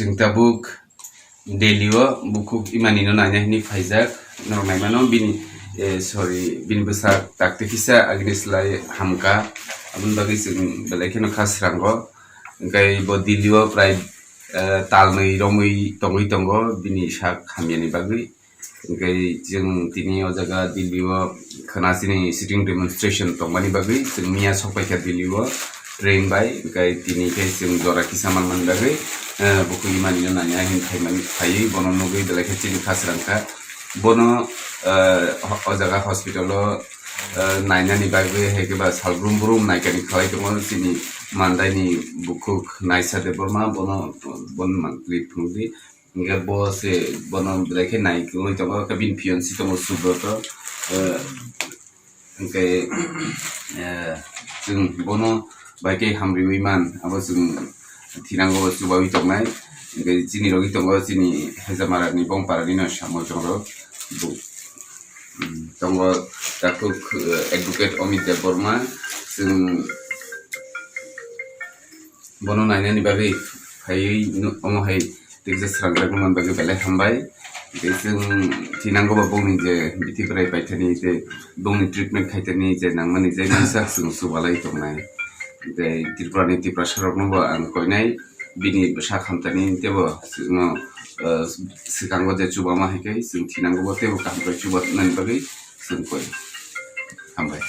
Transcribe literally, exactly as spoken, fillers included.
Chwng tabuk Delhi o bukhuk imani no naina hini phaijak. Norok naimano bini, eh, sorry, bini bwsak takti kisa agini slai hamka. Aboni bagwi chwng belai kheno kha srango. Hwnkhe bo Delhi o prai, eh, talnwi romwi tongwi tongo bini sak hamyani bagwi. Hwnkhe chwng tini o jaga Delhi o khwna chini sitting demonstration tongmani bagwi chwng miya sokpaikha Delhi o train bai. Hwnkhe tini khe chwng jora kisa manmani bagwi, eh, bukhuk imani no nanya hin phaimani, phaiwi bono nugwi belai khe chini kha srang kha. Bono, eh, ho-, o jaga hospital o, eh, nainani bagwi hai khe ba sal brum brum naikani khlai tongo chini Mandaini bukhuk Naisa Debbarma, bono, bono mantri phunukdi. Hingke bo se bono belai khe nai kwlwi tongo, khe bini fiancee tongo Subroto. Eh, hingke, eh, chwng bono bai khe hamriwi man, abo chwng thinango chubawi tongnai. Hingke chini rogwi tongo, chini Hezamara ni Bongpara ni no samo chongrok. Bo, mm, tongo takhuk, eh, Advocate Amit Debbarma. Chwng bono nainani bagwi phaiwi nu-, omo hai tiksa srangjak nang bagwi belai hambai. Tei chwng thinango bo bongni je bithi bwrai paithani tei bongni treatment khaithani je nangmani je misa chwng chubalai tongnai. Tei Tripura ni Tiprasa rokno bo ang koinai bini bwsa khamtani teibo chwngno, eh, swkango je chubama hai khe chwng thinango bo teibo kaham khe chuba nani bagwi chwng koi. Hambai.